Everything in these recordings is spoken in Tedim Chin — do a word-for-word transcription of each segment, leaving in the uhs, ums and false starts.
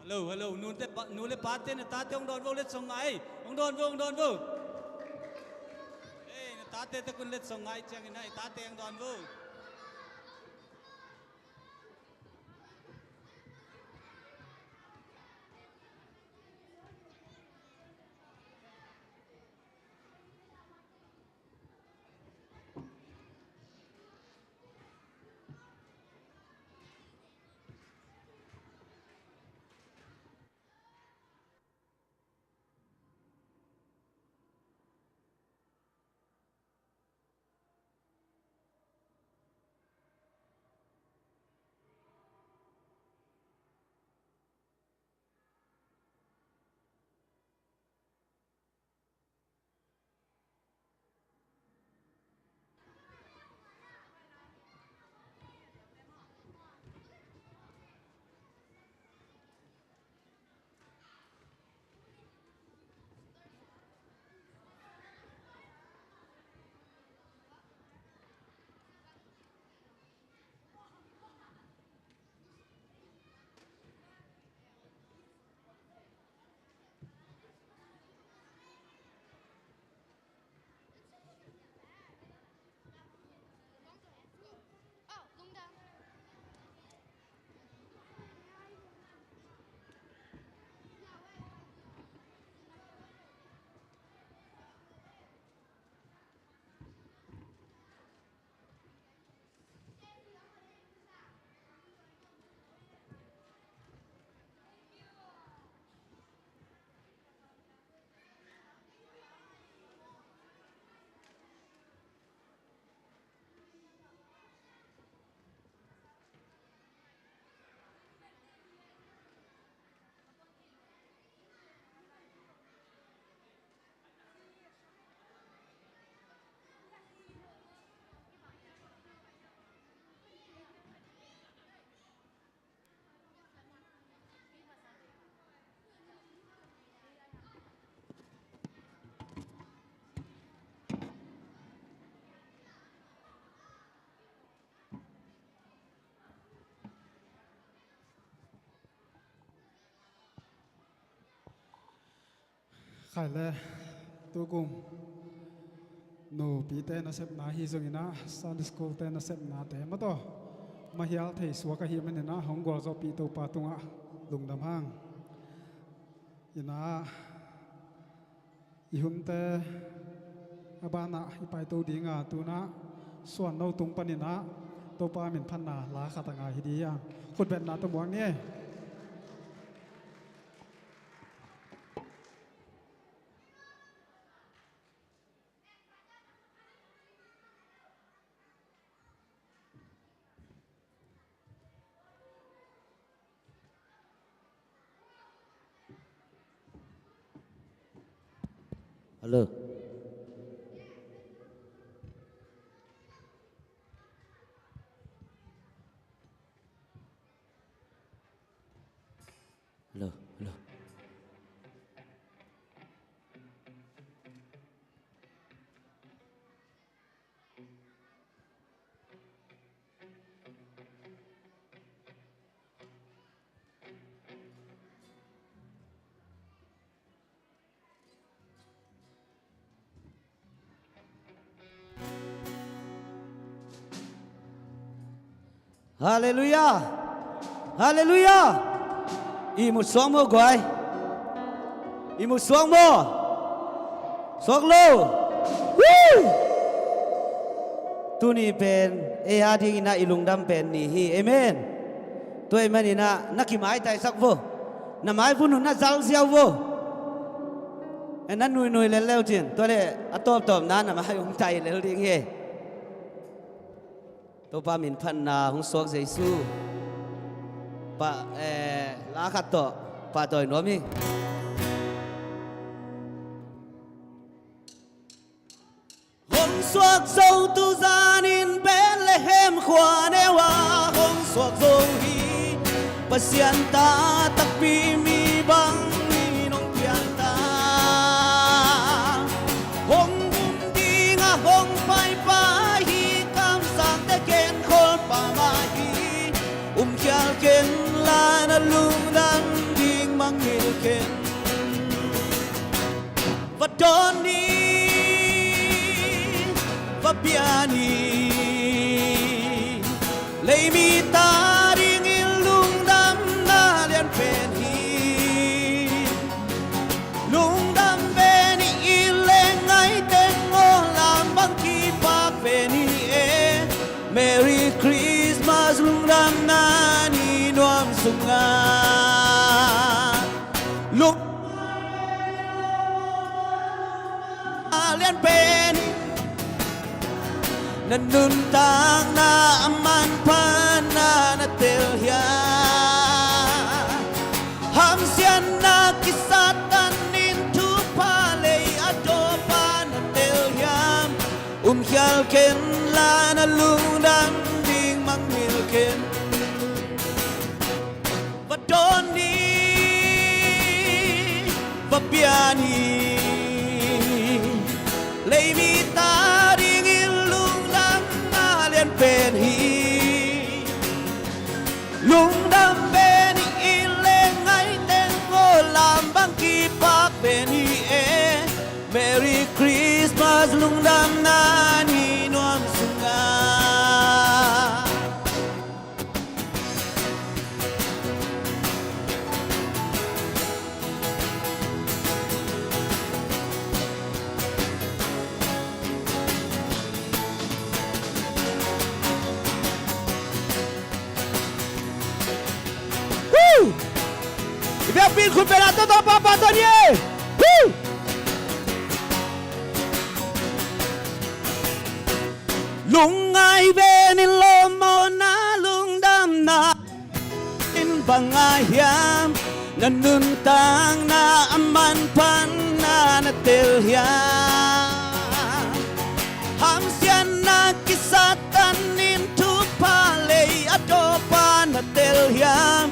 Hello, hello. Nu le pa, nu le pate, na tate hong dawn vo, letsong ngai. Hong dawn vo, hong dawn vo. Ei, na tate tek un, letsong ngai ciangin na i tate hong dawn vo. Khai le, tukum nupite nasepna hi zongin ah, Sunday school te nasepnate mah tawh mahial thei suak ahih manin ah, hong gualzawhpih Topa tungah lungdam hang. Inah i hunte a banah i paito ding a, tu-in ah suanno tung panin ah Topa minphatna la khat a ngai hi ding hi a, khutbetna tawh muak ni. Hello. Hello, hello. Halleluiah. Halleluiah. Ihmut suak maw guai? Ihmut suak maw? Suak lo. Woo! Tuni pen ei a dingin ah i lungdam pen ni hi. Amen. Tua ahih manin ah na kimaitaisak vo. Na maivun un na zalziau vo. Eh, na nuinui lel leu cin, tua leh a tawptawpna na mai hong tai lel ding hi. Topa minphatna hong suak Jesu. Pa, eh, la khat tawh pahtawi nuam hi. Hong suak zo tu zanin Bethlehem khua neu ah hong suak zo hi. Pasian ta takpi mi bangin hong piang ta. Hong um ding a hong paipa hi, kamsangte ken khawl pah mah hi. Um khial ken la, na lungdam ding ken. Va dawn ni, va bia ni, lei mite adingin lungdamna lianpen hi. Lungdam ve ni i leng, ngaiteng aw, lam bang kipak ve ni e. Merry Christmas, lungdamna ni nuam sungah. Lung a lianpen, na nuntakna a manpha na na tel hiam? Hamsiatna kisatanin thupha lei a dawpa na tel hiam? Um khial ken la, na lungdam ding mangngilh ken. Va dawn ni, va bia ni, lei mite adingin lungdamna lianpen hi. Lungdam ve ni i leng, ngaiteng aw, lam bang kipak ve ni e. Merry Christmas, lungdamna ni nuam sungah. Woo! I biakpi in khut beng a, tawh tawh pahpah tawh ni e. Woo! Lungngai ve ni lawm aw, na lungdamna in bang a hiam? Na nuntakna a manpha na na tel hiam? Hamsiatna kisatanin thupha lei a dawpa na tel hiam?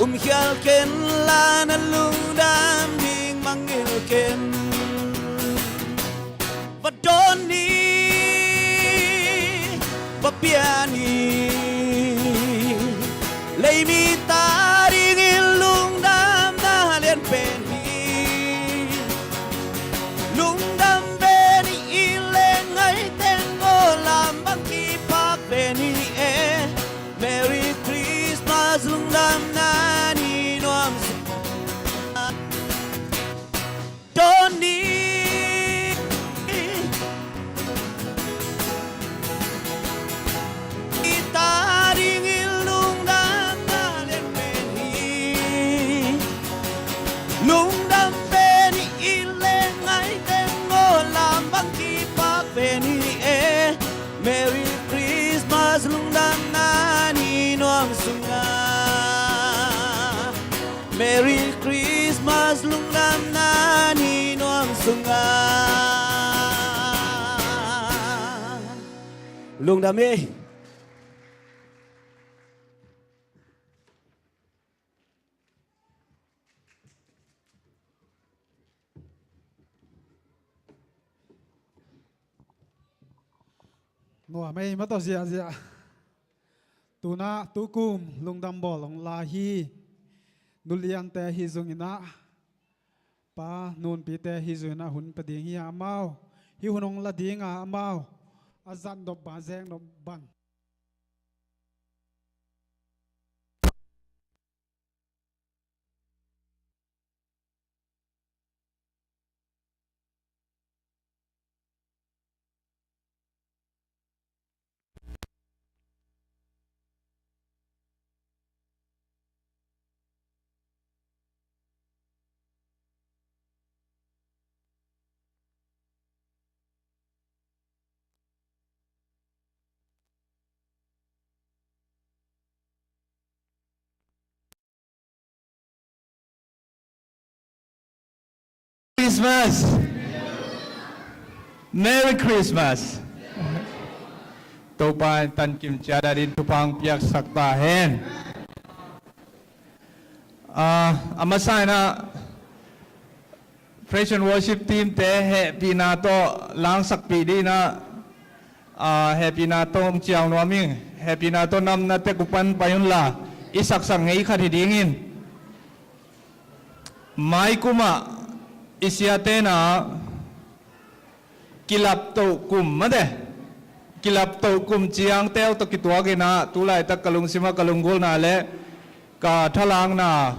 Um khial ken la, na lungdam ding mangngilh ken. Va dawn ni, va bia ni, lei mite adingin lungdamna lianpen hi. Lungdam ve ni i leng, ngaiteng aw, lam bang kipak ve ni e. Merry Christmas, lungdamna ni nuam sungah. Dawn ni, i ta dingin lungdamna lianpen hi. Lungdam ve ni i leng, ngaiteng aw, lam bang kipak ve ni e. Merry Christmas, lungdamna ni nuam sungah. Merry Christmas, lungdamna ni nuam sungah. Lungdam hi. Nuam ei, ma tawh ziahziah. Tuna tukum lungdam bawl hong la hi. Nuliante hi zongin ah, pa nunpite hi zongin ah hun pia ding hi a, amau hih hun hong la ding a, amau a zat nop bang, a zek nop bang. Christmas. Merry Christmas. Topa in tankim ciat adingin thupha hong piaksak ta hen. Ah, a masa in ah, Praise and Worship team te hehpihna tawh langsakpih dingin ah, ah, hehpihna tawh hong ciang nuam ing. Hehpihna tawh namna tek uh pan pai unla, i saksak ngei khat hi dingin. Mai kumah i siate na kilaptoh kum mate, kilaptoh kum ciang teu tawh kituakin ah tulaitak ka lungsim ah ka lunggulhna le ka thalakna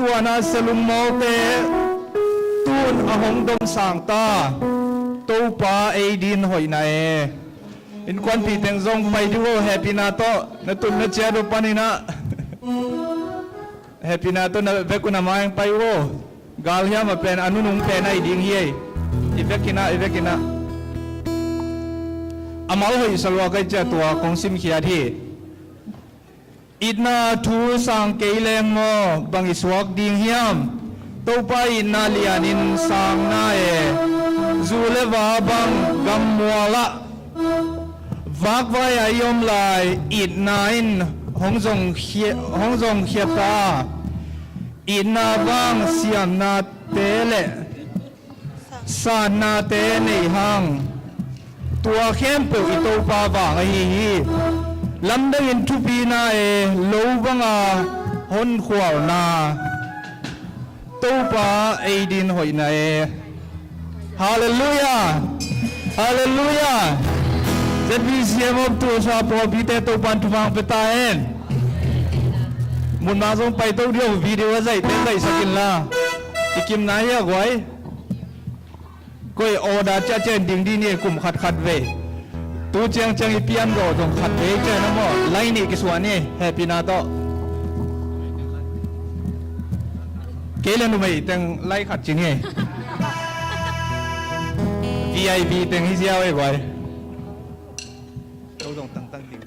Tuana Salum Mawlte tun a hong dong sang ta. Topa ei din hoihna e. Innkuanpih teng zong pai dih uh, hehpihna tawh na tun na ciat uh panin ah hehpihna tawh na vekun a mai pai uh. Galhiam a pen a nunung pen a i ding hi ei. I vekin ah, i vekin ah. A mal hoih sa lua ka hih ciang tua kong simkhiat hi. Itna thu sang kei leng maw bang i suak ding hiam? Topa itna lianin sang na e. Zu le va bang gammual ah vakvai a i om lai itna in hong zong khia, hong zong khia ta. Itna vang siamnate le satnate nei hang. Tua khempeuh i Topa vang ahi hi. Lamdangin thupina e, lo banga honkhualna. Topa ei din hoihna e. Halleluiah. Halleluiah. Z B C M of Tulsa pawlpite Topan thupha pia ta hen. Munmah zong paito dih uh, video a zaihte zaihsak inla. I kimna hi a guai. Koi order ciah ciah in ding dih ni, kum khat khat vei. Tu ciang ciang i pian gawh zong khat vei ciah na maw, lai nih kisuah ni, hehpihna tawh. Kei le numei teng lai khat ci ni. V I P teng hi ziau ei guai. Ko zong tangtang ding.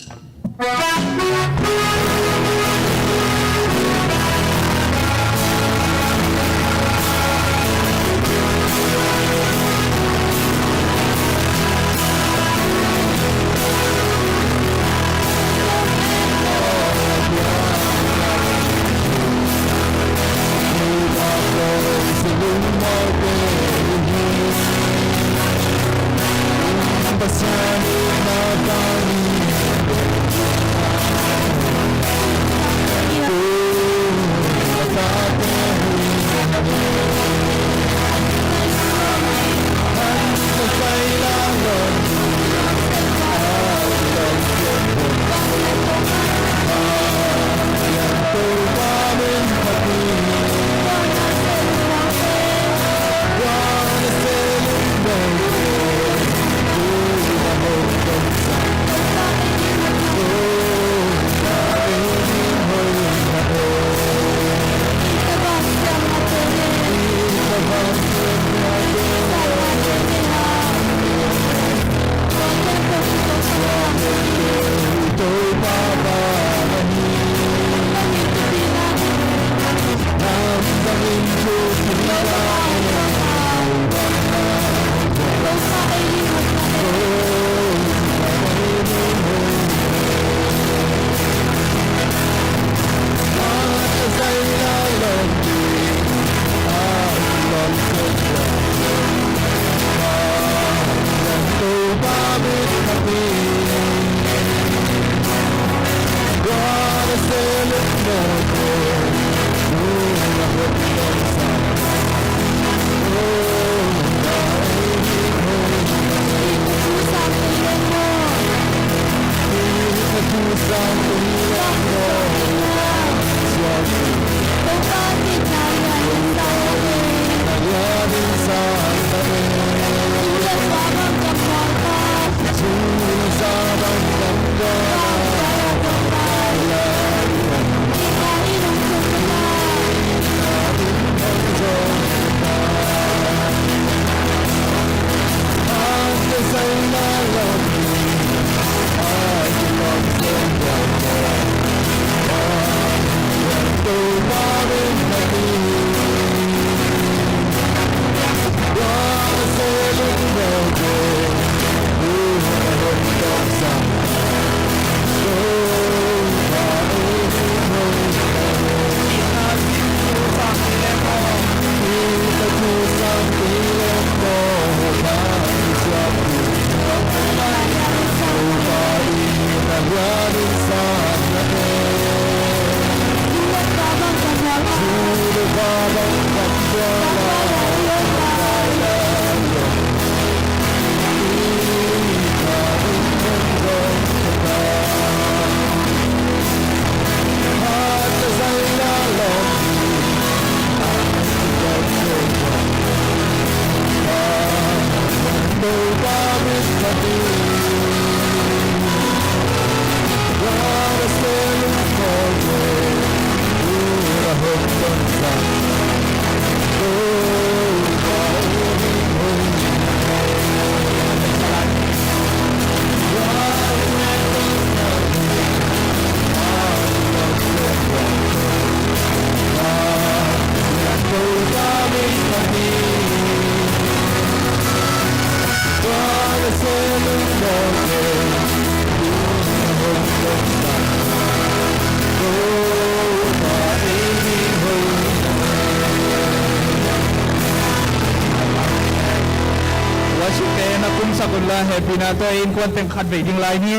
Kun la hehpihna tawh innkuan teng khat vei ding lai ni.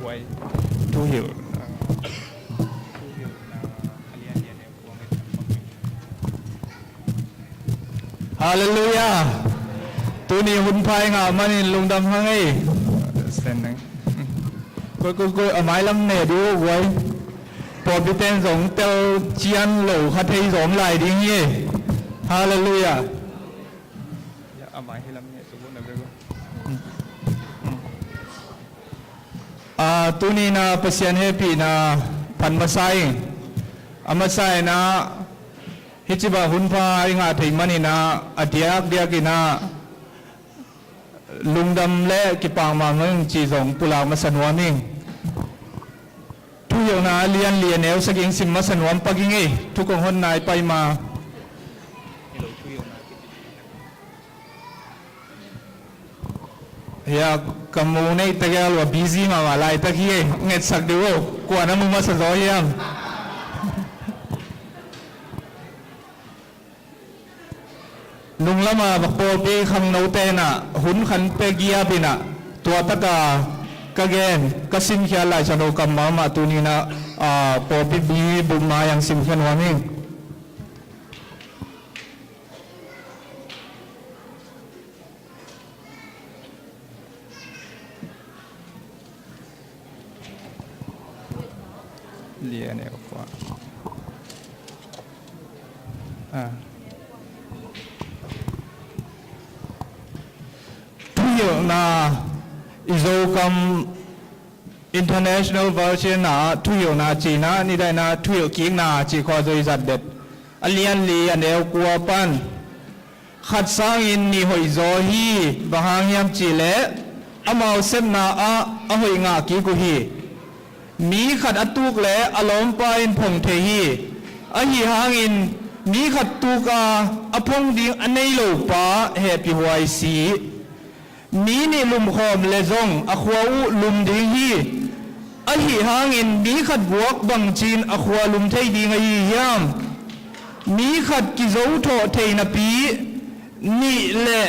Wai. Thuhilh. Halleluiah. Tuni hun pha i ngah manin lungdam hang ei. Koi, koi, koi, a mailam ne du guai. Pawlpi ten zong tel cian lo kha thei zong lai ding hi. Halleluiah. A mai hi lam ne su bu na be. A, tuni na Pasian hehpihna pan masa ing. A masa ina, hih ci bang hun pha i ngah thei manin a, a diakdiak ina lungdam le kipah mahmah ing ci zong pulak masa nuam ing. Thuhilhna lian li a neu sagih sim masa nuam pak ing ei, thu kong hon nai pai ma. Hia, ka mu nei tegel wa busy mahmah laitak hi ei, ngetsak dih uh, kua na mu masa zaw hiam? Nunglama pawlpi khangno tenah hun khan pia giap inah, tua taka ka gen, ka simkhia Lai Siangtho kammal mah tuninah, ah, pawlpi bi bupma yang simkhia nuam ing. Lian e kua. Ah. Thuhilhna i Zokam International Version ah thuhilhna cihna, nidaina thuhilh kikna cih khua zoi zat det. A lian li a neu kua pan. Khat sangin nih hoih zaw hi, bang hang hiam cihleh amau sepna ah a hoih ngah kik uh hi. Mi khat a tuk leh a lawmpa in phong thei hi. Ahi hangin mi khat tuk a a phong ding a nei lo pa hehpih huai si. Mi nih lumkhawm le zong a khua uh lum ding hi. Ahi hangin mi khat guak bangcin a khua lum thei ding ahi hiam? Mi khat kizo thawh thei napi nih le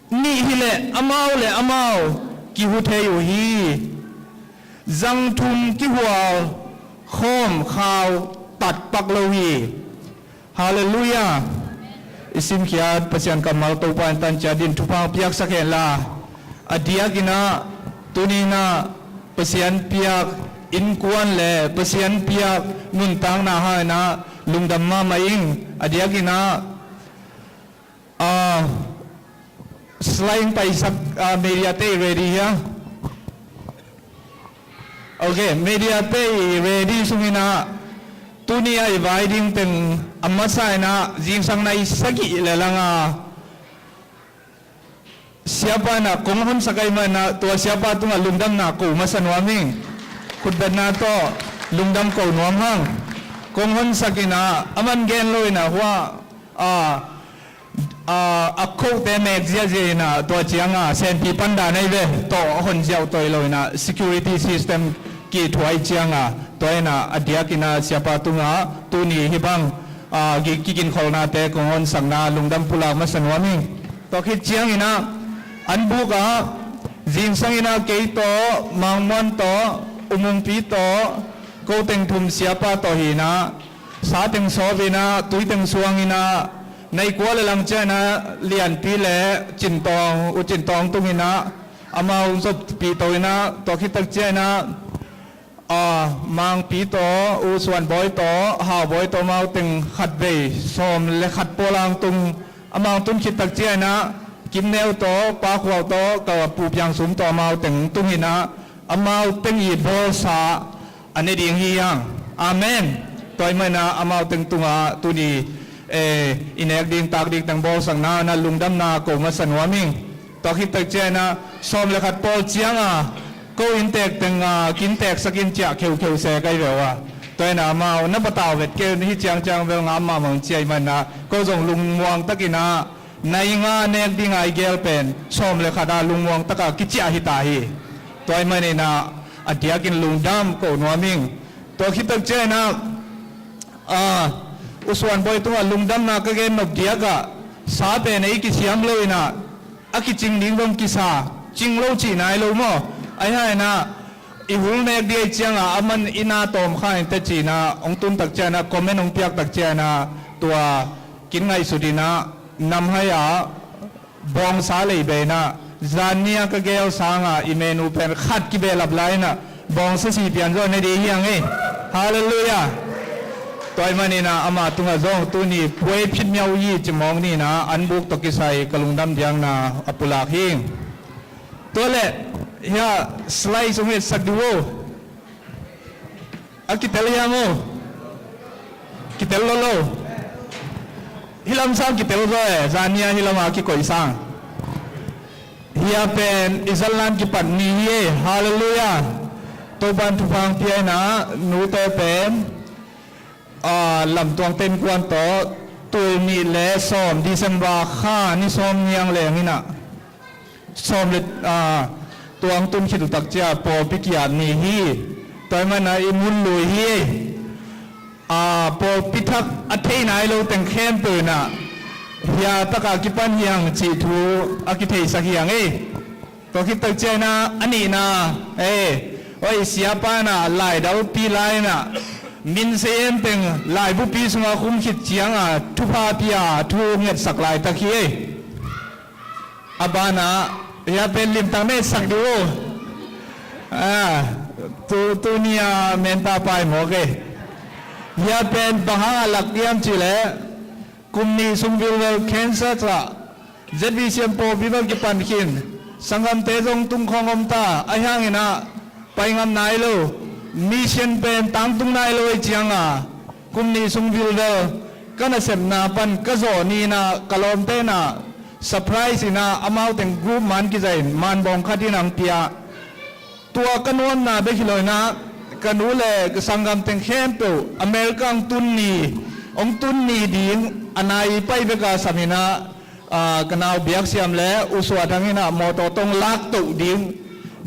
nih hileh amau le amau kihu thei uh hi. Zang thum kihual khawm khau tat pak lo hi. Halleluiah. I simkhiat Pasian kammal Topa in tancia din thupha piaksak henla. A diakinah tuninah Pasian piak innkuan le Pasian piak nuntakna hanginah lungdam mahmah ing. A diakinah, ah, slide paisak, ah, media te ready hia? Ok, media te i ready sunginah tuni a i vai ding teng a masa inah zingsang nai sagih le langa siapa inah kong honsak ai manah tua siapa tungah lungdamna ko masa nuam ing. Khutbetna tawh lungdam ko nuam hang. Kong honsak inah a man gen lo inah hua, a, a, a khote mek ziazia inah tua cianga senpi panda nei ve tawh a hon ziau toi lo inah security system kithuai cianga tua inah a diak inah siapa tungah tuni hih bang, a, ki-, kikinkholhnate kong honsakna lungdam pulak masa nuam ing. Tua khit cianginah an bukah zingsang inah kei tawh, Mangmuan tawh, Umungpi tawh, ko teng thum siapa tawh hinah, sa teng sawp inah, tui teng suang inah, nai kua le lang cianginah Lianpi le Cintawng, U Cintawng tung inah, amau zoppi to inah, tua khit tak cianginah, a, Mangpi tawh, U Suan Bawi tawh, Hau Bawi tawh amau teng khat vei sawm le khat pawlang tung, amau tun khit tak cianginah Kim Neu tawh, Pa Khuau tawh, ka Pu Piang Sum tawh amau teng tung inah, amau teng i bawlsa a ne ding hi hang. Amen. Tua ahih manin amau teng tungah tuni, eh, i nek ding tak ding teng bawlsakna na lungdamna ko masa nuam ing. Tua khit tak cianginah sawm le khat pawl cianga ko inntek teng, ah, kinteksak in ciah kheukheu se kai veu a. Tua inah amau na patau vet keu, hih ciangciang vel ngam mahmah cia ahih manin ko zong lungmuang takinah nai nga nek dinga i gel pen sawm le khat a lungmuang taka kiciah hita hi. Tua ahih maninah a diakin lungdam ko nuam ing. Tua khit tak cianginah, a, U Suan Bawi tungah lungdamna ka gen nop diakah, sa pen ei kisiam lo inah, a kicing ding zong kisa, cing lo cih nai lo maw? Ahi hangin ah i hul nek dih ahih ciangah a man i na tawm kha inteh ci-in ah hong tun tak ciangin ah, comment hong piak tak ciangin ah, tua kin ngaihsut inah, nam hai-ah bawngsa lei beh inah, zan ni-a ka gel sangah i menu pen khat kibehlap lai inah, bawngsa si pian zaw ne ding hi hang ei. Halleluiah. Tua ahih manin ah ama tungah zong tuni puai phit miau hi ci mawk ni inah, an buk tawh kisai ka lungdam diakna a pulak hi. Tua leh, hiah slice hong etsak dih uh. A kitel hiam uh? Kitel lo lo. Hih lam sang kitel zaw e, zan ni-a hih lamah a kikoih sang. Hiah pen i zallan kipat ni hi ei. Halleluiah. Topa'n thupha hong pia inah, nute pen, ah, lamtuang ten kuan tawh, tul nih le sawm December kha ni sawm niang leng inah, sawm le, ah, tua hong tun khit uh tak ciang pawlpi ki-ap ni hi. Tua ahih manin ah i mun lui hi. Ah, pawlpi thak a thei nai lo teng khempeuh inah, hiah takah kipan hi hang cih thu a kitheisak hi hang ei. Tua khit tak ciang inah, a nihna, eh, oi, siapa inah laidalpi lai inah, min sei en teng laibupi sungah khum khit ciangah thupha pia thu ngetsak laitak hi ei. A banah, hiah pen limtak na etsak dih uh. Ah, tu, tuni-a menta pai mawk ei. Hiah pen bang hangah lak hiam cih leh, kum nih sung vilvel cancer tawh Z B C M pawlpi vel kipan khin, sanggamte zong tungkhawng om ta, ahi hangin ah pai ngam nai lo, mission pen tangtung nai lo ahih ciangah, kum nih sung vilvel ka nasepna pan ka zawh ni inah, ka lawmte inah surprise inah amau teng group man kizaih in man bawng khat in hong pia. Tua ka nuamna bek hi lo inah, ka nu le ka sanggam teng khempeuh America hong tun ni, hong tun ni ding a nai pai bek a sam inah, ah, ka nau biaksiam le U Suan Thang inah mawtaw tawh hong lak toh ding,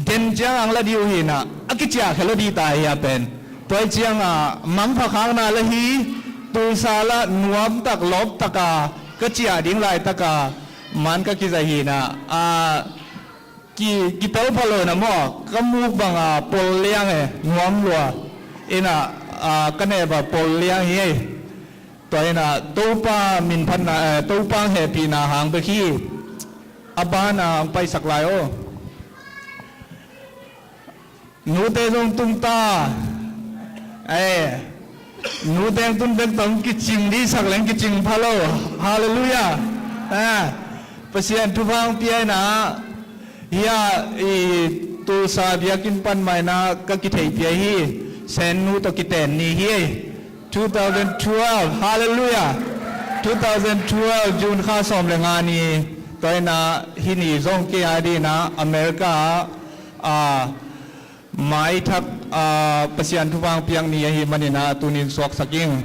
den ciang hong la ding uh hi inah, a kiciahkhia lo ding ta hi a pen. Tua ahih ciangah mangpha khakna la hi, Tulsa lah nuamtak lawptak a ka ciah ding laitak a man ka kizaih hi inah, ah, ki, kitel pha lo inah maw, ka muk bang a pol liang e, nuam lua inah, ah, ka nep a pol liang hi ei. Tua inah Topa minphatna, eh, Topa hong hehpihna hang bek hi. A banah hong paisak lai aw. Nute zong tung ta. Eh, nute hong tun bek tawh hong kicing dihsak leng kicing pha lo. Halleluiah. Eh, Pasian thupha hong pia inah, hiah i Tulsa biakinn pan mah inah ka kitheihpih ahi, Sennu tawh kiten ni hi ei. Two thousand twelve, halleluiah. Two thousand twelve, June kha sawm le nga ni, tua inah hih ni zong kei a ding inah America ah, ah, maithak, ah, Pasian thupha hong piak ni ahih manin ah tunin suaksak ing.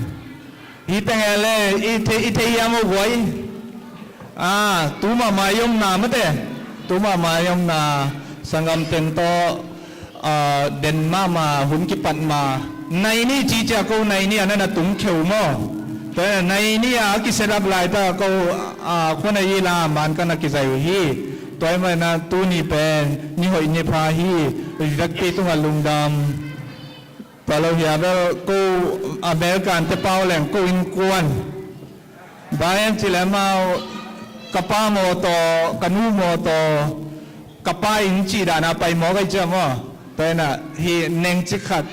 Hih teng e le, i thei, i thei hiam aw guai? Ah, tu mahmah i omna mate. Tu mahmah i omna, sanggam teng tawh, ah, den mahmah, hun kipat mah. Nai ni ci ciang ko nai ni a na na tung kheu maw? Tua nai ni a kiset up laitak ko, ah, khua na i la man ka na kizaih uh hi. Tua ahih manin ah tuni pen ni hoih ni pha hi. Vekpi tungah lungdam. Tua lo hi a bel ko American te pau leng ko innkuan. Bang hiam cih leh amau ka pa mawtaw, ka nu mawtaw, ka pa inn cih dan a pai mawk ahih ciang maw? Tua inah hih nengcik khat,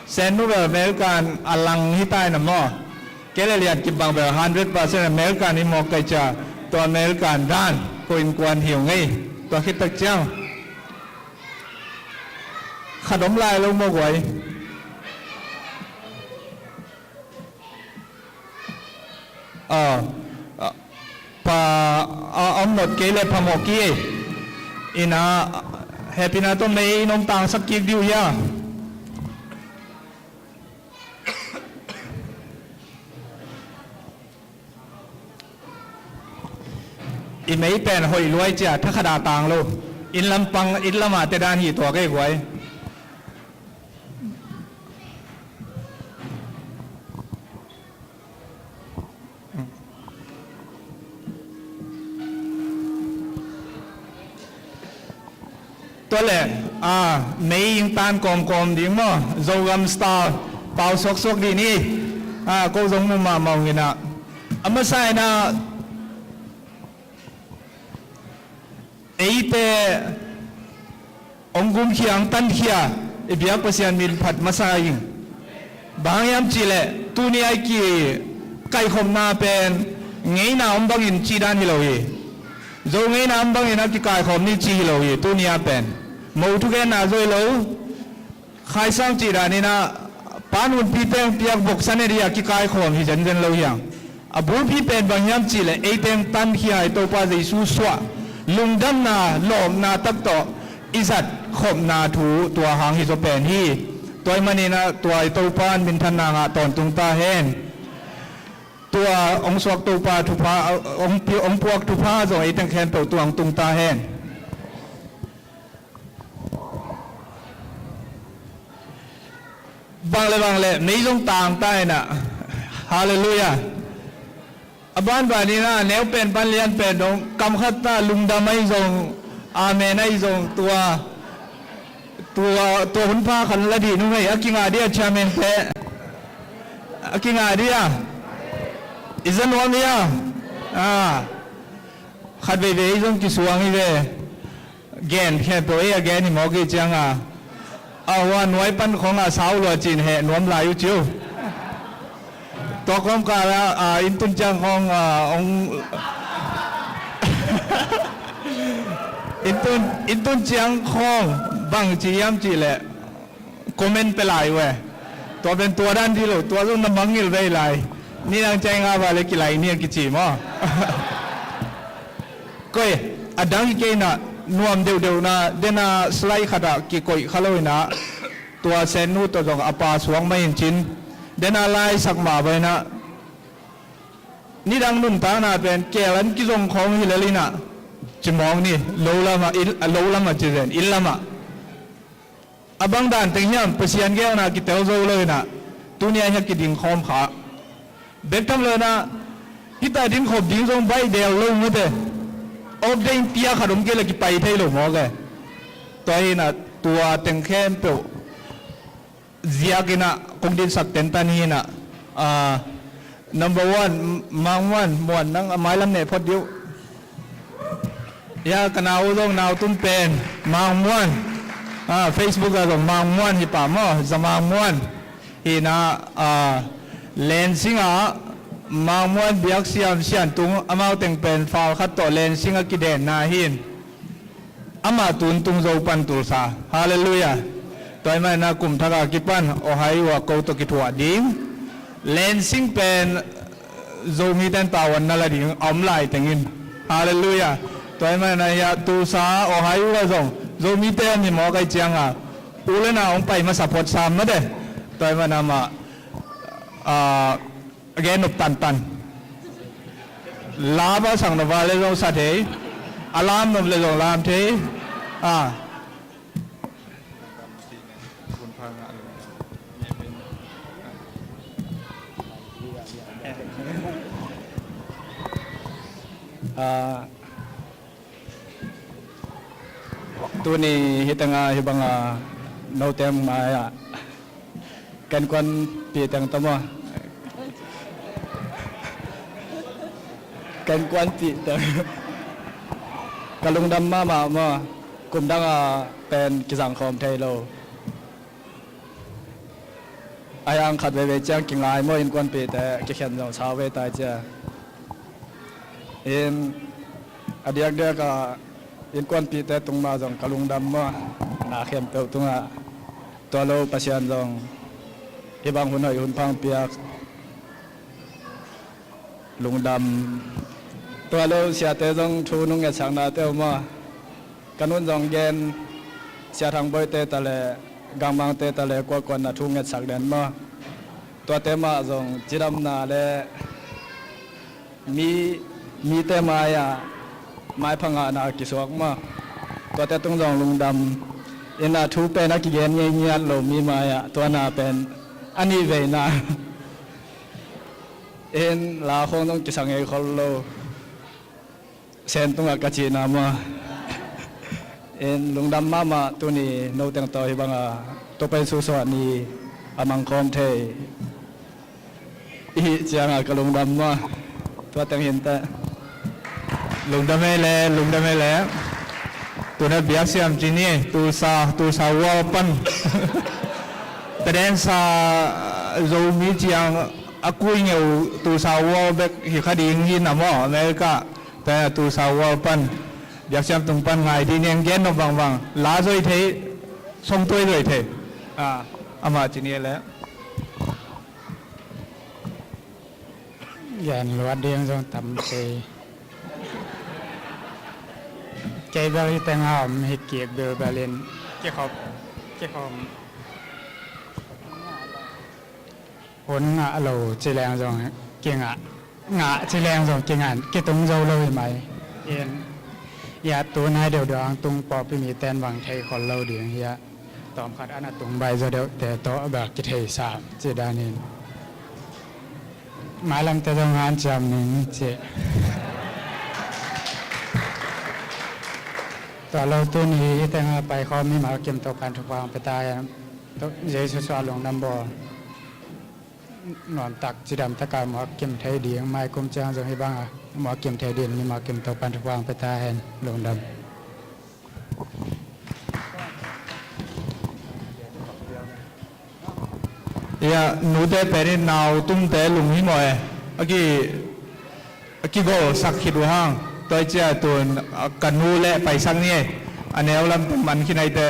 Sennu bel American a lang hi ta inah maw? Kei le Lian Kip bang bel hundred percent American hi mawk ahih ciang, tua American dan ko innkuan hi ung ei. Tua khit tak ciang khat om lai lo maw guai? Ah, ah, pa, ah, om not kei le phamawh kik ei. Inah, hehpihna tawh mei in hong tangsak kik dih uh hia? I mei pen hoih luai cia, thakhat a tang lo. Inn lam pang, inn lam a te dan hi tuak ei guai. Tua leh, a, mei ing tan kawmkawm ding maw, Zogam style, pau suaksuak dih ni, a, ko zong mu mahmah ung inah. A masa inah, eite hong gumkhia, hong tankhia, i biak Pasian min phat masa ing. Bang hang hiam cihleh, tuni a i kikaikhopna pen ngeina om bangin cih dan hi lo hi. Zo ngeina om bangin a kikaikhop ni cih hi lo hi, tuni a pen. Mo thugenna zo hi lo. Khaisang cih dan inah, pan hunpi teng piak boksa ne dih a kikaikhawm hi zenzen lo hiang. A bulpi pen bang hiam cihleh, eiteng tankhia i Topa Jesu suah, lungdamna, lawpna tak tawh i zat khopna thu tua hang hi zaw pen hi. Tua ahih maninah tua i Topa in minthanna ngah tawntung ta hen. Tua hong suak Topa thupha, hong pi-, hong puak thupha zong eiteng khempeuh tua hong tung ta hen. Vangle vangle, mei zong tang ta inah. Halleluiah. A banban inah, neu pen pan lian pen dong, kam khat ta lungdam ahi zong, amen ahi zong, tua, tua, tua hun pha khan la dih nung ahi, a kingah dih a chairman te. A kingah dih a. I za nuam hi a. A. Khat veivei zong kisuang hi ve. Gen khempeuh ei a gen hi mawk hi cianga, a hua nuai pan khawng a sau lua cin heh nuam lai uh ciu. Tua kawmkal ah, a, inn tun ciang khawng, a, hong, inn tun, inn tun ciang khawng bang ci hiam cihleh comment pia lai uh e. Tua pen tua dan dih lo, tua zong na mangngilh vei lai. Ni dang ciang nga va le kilai ni a kici maw? Koi, a dang hi kei inah, nuam deuhdeuhna, dena slide khatah kikoih kha lo inah, tua sennu tawh zong a pa suang mah in cin, dena laisak mah va inah, nidang nuntakna pen keel an kizong khawng hi lel inah, cimawng ni, lo lamah, inn, lo lamah ci zen, inn lamah. A bang dan teng hiam, Pasian geelna kitel zo lo inah, tuni a hiah kiding khawm kha. Bek tham lo inah, hita ding khop ding zong baih del lo mate. Awk dei in pia khat om kei le kipai thei lo mawk e. Tua hi inah, tua teng khempeuh ziak inah kong dinsak tentan hi inah, a, number one, Mang Muan, Muan nang a mailam neh phot dih uh. Ya, ka nau zong nau tum pen Mang Muan. A, Facebook ah zong Mang Muan hi pah maw, Za Mang Muan. Hi inah, a, Lensing ah Mang Muan biak siam sian tung, amau teng pen fal khat tawh Lensing ah kidenna hi in. Amah tuntung Zo pan Tulsa. Halleluiah. Tua ahih manin ah kum thak a kipan Ohio ah ko tawh kithuah ding. Lensing pen Zomite in tavuan na la ding a om lai teng in. Halleluiah. Tua ahih manin ah hiah Tulsa, Ohio ah zong Zomite a mi mawk ahih ciangin u le nau hong pai masa phot sam mate. Tua ahih manin ah amah, ah, a gen nop tantan. Lam a sak nop a le zong sa thei. A lam nop le zong lam thei. A. A. Tuni hih tengah hih banga note mai-ah ka innkuanpih teng tawh maw, ka innkuanpih teng ka lungdam mahmah maw. Kum dangah pen kizang khawm thei lo. A hiang khat veivei ciang kingai maw, innkuanpihte kikhen zong sau vei tai cia. In a diakdiakah innkuanpihte tung mah zong ka lungdam maw, na khempeuh tungah. Tua lo Pasian zong hih bang hun hoih hun pha piak. Lungdam. Tua lo siate zong thu nong ngetsaknate uh maw? Ka nu'n zong gen, Sia Thang Boite ta le Gang Mangte ta le kuakuan na thu ngetsak den maw? Tuate mah zong cidamna le mi, mite mai-ah maipha ngahna kisuak maw? Tuate tung zong lungdam. Inn ah thu pen a kigen ngeingiat lo mi mai-ah tua na pen a nih veina. In la khawng zong kisa ngei khol lo. Sen tungah ka cihna maw? En lungdam mahmah tuni no teng tawh hih banga Topa in susuah ni a mangkhawm thei i hih cianga ka lungdam mah. Tua teng hinteh. Lungdam ei le, lungdam ei le. Tuna biaksiam ci ni, Tulsa, Tulsa World pan. Tadensa Zomi ciang a kui ngeu Tulsa World bek hi kha ding hi na maw, America. Tua Tulsa World pan biaksiam tung pan ngai dih niang gen nop bangbang la zoi thei, songtuai zoi thei. Ah, amah ci ni le. Gen luat ding zong tam kei. Kei bel hi teng a om hi kik bilbel in kikhop kikhom. Hun ngah lo ci leng zong kingah, ngah ci leng zong kingah, kitung zo lo hi mai. In, ya tu nai deuh deuh ang tung pawlpi mi ten bang thei khol lo ding hi a, tawm khat an a tung bai zaw deuh te tawh bel kithei sam ci danin. Mailam te zong hanciam ning ci. Tua lo tuni hi teng a paikhawm mimal kim Topan thupha ang pia ta hen. Jesu suah lungdam bawl. Nuamtak cidam taka muak kim thei ding, mai kum ciang zong hi banga muak kim thei ding, mimal kim Topan thupha ang pia ta hen. Lungdam. Ia, nute pen in nau tumte lung hi maw e. A ki, a kigolsak khit uh hang. Tua i cia tun, a, ka nu le paisak ni e. A neu lamte man khin aite.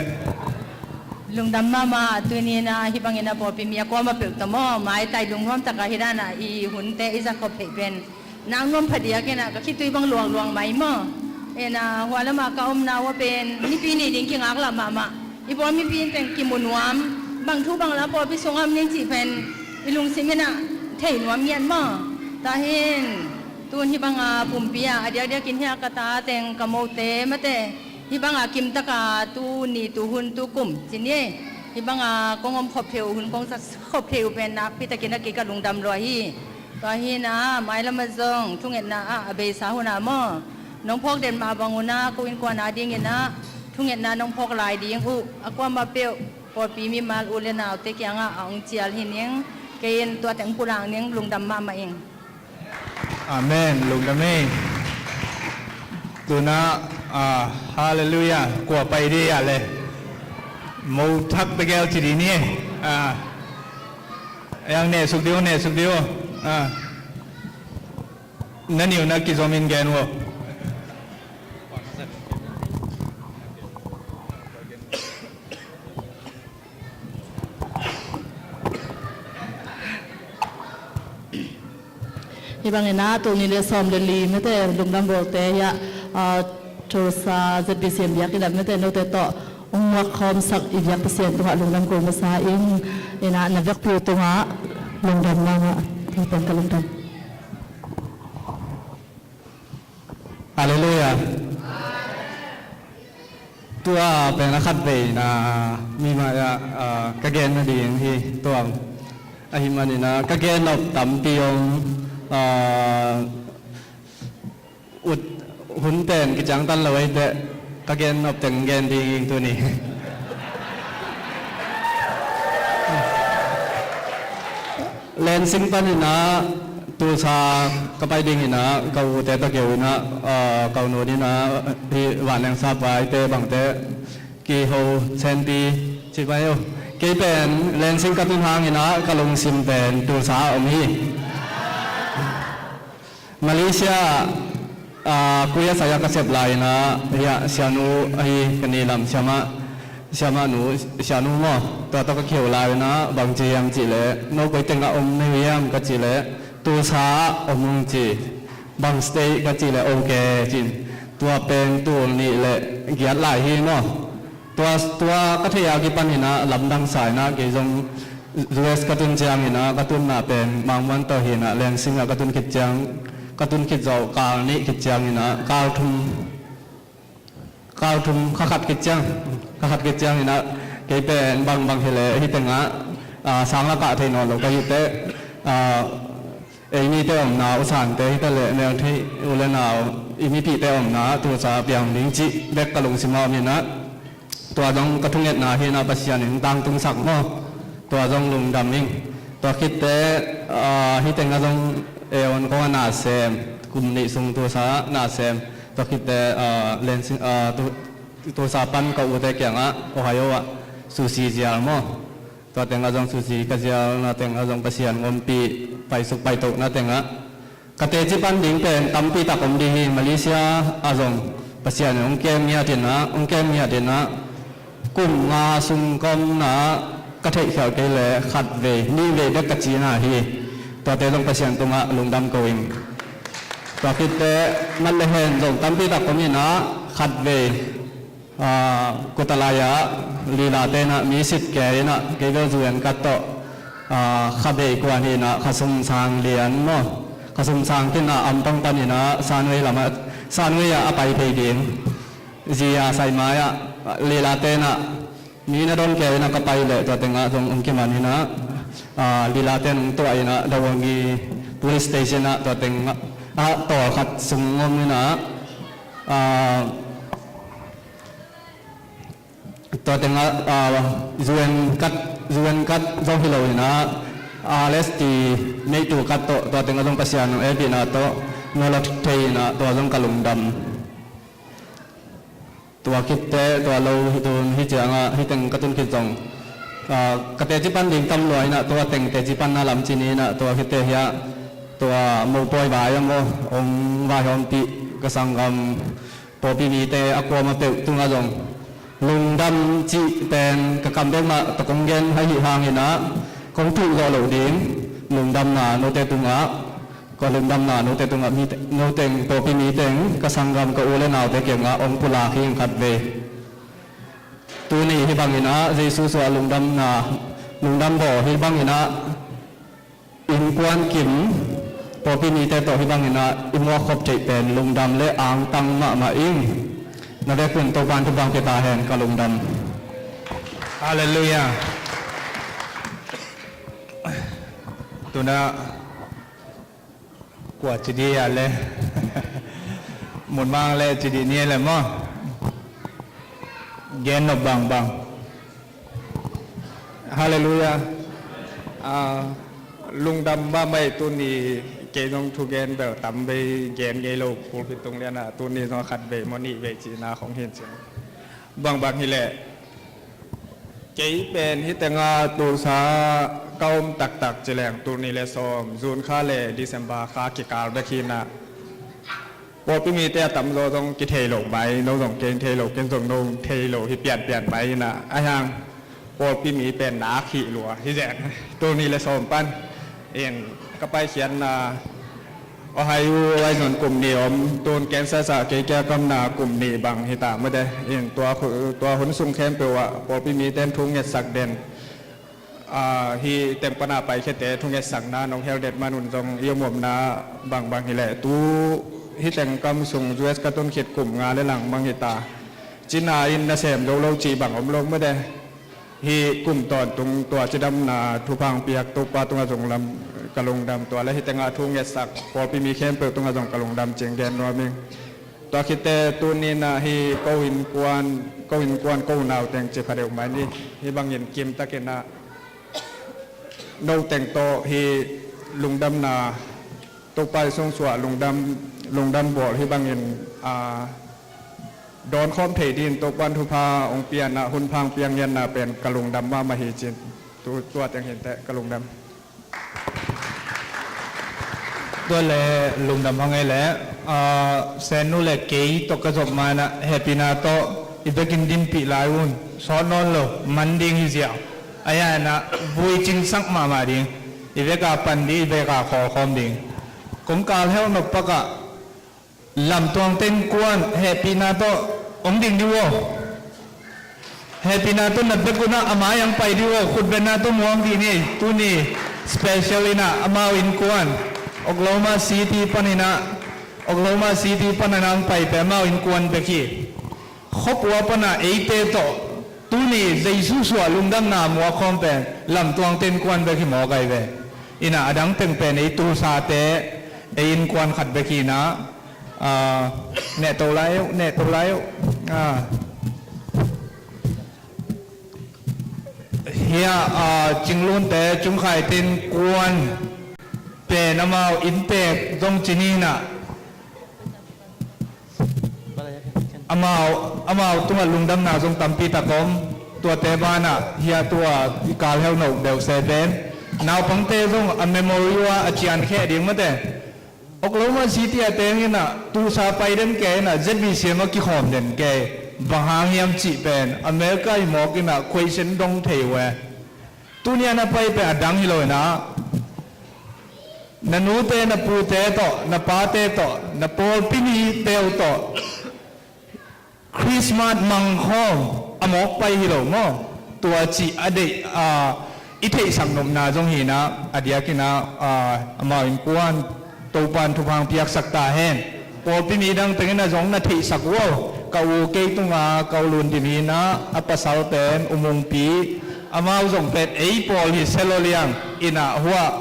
Lungdam mahmah, tuni in a hih bangin a pawlpi mi a kuama peuh tawh maw, maitai lungnuam taka hih dana i hunte i za khop theih pen. Nang nuam phadiak in a ka khitui bang luangluang mai maw. In a hua lama ka omna ua pen nipi nih ding kingaklah mahmah. I bawl mipi in teng kimu nuam, bang thu bang la pawlpi sungah om ning cih pen i lungsim in a thei nuam ngiat maw. Tahin tun hih banga pumpi a, a diakdiakin hih a ka ta teng ka mote mate. Hih banga kimtaka tu ni tu hun tu kum ci ni. Hih banga kong om khop thei uh hun kong sak khop thei uh pen nakpi takin a kei ka lungdam lua hi. Tua hi na, mailam a zong thungetna ah a beisa hun a maw, nong phawk den mah bang un a ko innkuan a dingin a thungetna nong phawk lai ding uh a kuamah peuh pawlpi mimal u le naute kiangah a ong cial hi ning. Kei in tua teng pulak ning, lungdam mahmah ing. Amen. Lungdam ei. Tuna, ah, halleluia. Kua pai dih a le. Mo thak tegel ci dih ni. Ah. Yang ne suk diu, ne suk diu. Ah. Na niu na kizom in gen wo. Hih bangin a tul nih le sawm le li mete lungdam bawlte hiah, ah, Tulsa Z B C M biakinn ah mete note tawh hong muak khawmsak i biak Pasian tungah lungdam ko masa in, ina na vekpi uh tungah lungdam mahmah. Tua pen ka lungdam. Halleluia. Tua pen a khat veina mi mai-ah, ah, ka gen nading hi tuang. Ahi maninah ka gen nop tampi om, ah, ut hun pen kiciangtan lo ahi teh ka gen nop teng gen ding ing tuni. Lansing paninah Tulsa ka pai dinginah ka ute tawh keu inah, ah, ka u nu dinah hih vanleng sapa ite bangte kiho senpi ci pai uh. Kei pen Lansing ka tun hanginah ka lungsim pen Tulsa ah om hi. Malaysia, ah, kui a sai a ka sep lai inah hiah sianu ahi ka ni lam siamah, siamah nu, sianu maw, tua tawh ka kiheu lai inah bang ci hiam cih leh no koi tengah om na hiam ka cih leh Tulsa ah om ung ci, bang state ka cih leh ok cin, tua pen tul nih le giat lai hi maw. Tua, tua ka thei a kipan hinah lamdang sa inah kei zong U S ka tun ciang hinah ka tunna pen Mangmuan tawh hinah Lansing ah ka tun khit ciang, ka tun khit zawh kal nih khit ciang hinah kal thum, kal thum kha khat khit ciang, kha khat khit ciang hinah kei pen bangbang hileh hih tengah, ah, sang lakah thei nawn lo ka hih teh, ah, ei mite omna, u sante hi taleh mel thei u le nau, i mipihte omna Tulsa piang ding cih bek ka lungsim a om inah, Tua zong ka thungetna hi-in ah Pasian in tangtungsak maw. Tua zong lungdam ing. Tua khitte, ah, hih tengah zong ei on kong a nasem, kum nih sung Tulsa nasem. Tua khitte, ah, Lansing, ah, Tu-, Tulsa pan ka ute kiangah Ohio ah sushi zial maw. Tua tengah zong sushi ka zialna tengah zong Pasian ompih, paisuk paitohna tengah ka teci pan ding pen tampi tak om ding hi. Malaysia ah zong Pasian in hong kem ngiat in ah, hong kem ngiat in ah, kum nga sung ka omna ah ka theihkhialh kei leh khatvei nihvei bek ka cina hi. Tuate zong Pasian tungah lungdam ko ing. Tua khitte mat le hen zong tampi tak om in ah khatvei, ah, Kuta lai-ah lila ten ah mi sitke in ah kei bel U N kat tawh, ah, kha bei kuan hi-in ah kha sum sang lian maw, kha sum sang khin ah Ampang panin ah Sanwei lamah, Sanwei ah a pai thei ding. Zia Saimai ah lila ten ah mi na don kei in ah ka pai leh tua tengah zong hong kiman in ah, ah, lila ten hong tuah in ah Dawangi Police Station ah tua tengah, ah, tawl khat sung om in ah, ah, tua tengah, ah, U N kat, U N kat zong hi lo in ah, R S T neihtu kat tawh tua tengah zong Pasian hong hehpihna tawh na lawh thei in ah tua zong ka lungdam. Tua khitte, tua lo hi tun hi ciangah, hih teng ka tun khit zong, ah, ka teci pan ding tam lua in ah, tua teng teci panna lam ci ni in ah, tua khitte hiah, tua mopawi vai ah maw, hong vaihawmpih ka sanggam pawlpi mite a kuama peuh tungah zong lungdam cih pen ka kam bek mah tawh kong gen ahi hangin ah, kong tuh zawh loh ding lungdamna note tungah, ka lungdamna note tungah mi, noteng pawlpi miteng ka sanggam ka u le naute kiangah hong pulak hi ing khatvei. Tuni hih bangin ah Jesu suah lungdamna, lungdam bawl hih bangin ah innkuan kim pawlpi mite tawh hih bangin ah i muakkhop theih pen lungdam le angtang mahmah ing. Na vekun Topa'n thupha pia ta hen. Ka lungdam. Halleluiah. Tuna kua ci dih a le, mun mang le ci dih ni le maw. Gen nop bangbang. Halleluiah. Ah, lungdam mahmah ih. Tuni kei zong thugen bel tam bei gen ngei lo, pulpit tung lian ah tuni zong khatvei maw nihvei cihna khong hi in cin. Bangbang hileh kei pen hih tengah Tulsa ka om taktak ci leng tul nih le sawm, June kha le December kha kikal bek hi in ah, pawlpi mite a tamzaw zong kithei lo mai, no zong ken thei lo, ken zong no thei lo hi pianpian mai in ah, ahi hang pawlpi mi pen nak hih lua hi zen. Tul nih le sawm pan in ka paikhiatna Ohio ah zong kum nih om, tun Kansas ah kei kia ka omna kum nih bang hi ta mate. In tua khu-, tua hun sung khempeuh ah pawlpi mite in thu ngetsak den, ah, hih teng pana paikhiate thu ngetsakna nong hel det man un zong i om omna bangbang hileh tu hih teng ka om sung U S ka tun khit kum nga le lang mang hi ta. Cina in nasem zo lo cih bang om lo mate. Hih kum tawntung tua cidamna thupha hong piak Topa tungah zong lam ka lungdam, tua le hih tengah thu ngetsak pawlpi mi khempeuh tungah zong ka lungdam cing gen nuam ing. Tua khitte tuni in ah hih ko innkuan, ko innkuan ko unau teng ci pha deuh mai ni. Hih bangin kimtakin ah no teng tawh hih lungdamna Topa ih sungsuah lungdam, lungdam bawl hih bangin, ah, dawn khawm thei dingin Topa'n thupha hong piakna, hun pha hong piak ngiatna pen ka lungdam mahmah hi cin. Tu, tua teng hi inteh, ka lungdam. Tua le lungdam hang ei le, ah, Sennu le kei tawh ka zop ma in ah hehpihna tawh i bekin dinpih lai un, sawt nawn lo, man ding hi ziau. Ahi hang in ah vui cinsak mahmah ding, i vek a pan ding, i vek a khawlkhawm ding. Kong kal heuh nop pak ah Lamtuang te innkuan hehpihna tawh hong ding dih uh aw. Hehpihna tawh na bek un ah a mai ah hong pai dih uh aw. Khutbetna tawh muang dih ni. Tuni special in ah amau innkuan Oklahoma City panin ah, Oklahoma City panin ah hong pai pen amau innkuan bek hi. Khuapua pana eite tawh tuni Jesu suah lungdamna muak khawm pen Lamtuang te innkuan bek hi mawk ahi ve. In ah a dang teng pen ei Tulsa te, ei innkuan khat bek hi in ah, ah, nehto lai uh, nehto lai uh. Ah. Hiah, ah, Cinglunte Cungkhai Tin Kuan pen amau inntek zong ci ni in ah, amau, amau tungah lungdamna zong tampi tak om. Tuate banah hiah tua i kal heuh noh deuh se pen naupangte zong a memory ah a cian kheh ding mate. Oklahoma City a teng in ah tusa pai den kei in ah Z B C M a kikhawm den kei. Bang hang hiam cih pen America i mawk in ah question dong thei uh e. Tuni a na pai pen a dang hi lo in ah, na nute, na pute tawh, na pate tawh, na pawlpi mite uh tawh Christmas mangkhawm a mawk pai hi lo maw? Tua cih a deih, ah, i theihsak nopna zong hi in ah, a diakin ah, ah, amau innkuan Topan thupha piaksak ta hen. Pawlpi mi dang tengin ah zong na theihsak uh aw. Ka u kei tunga, ka u Lundim hi in ah, a pasal pen U Mungpi, amau zong pen ei pawl hi se lo liang in ah huah.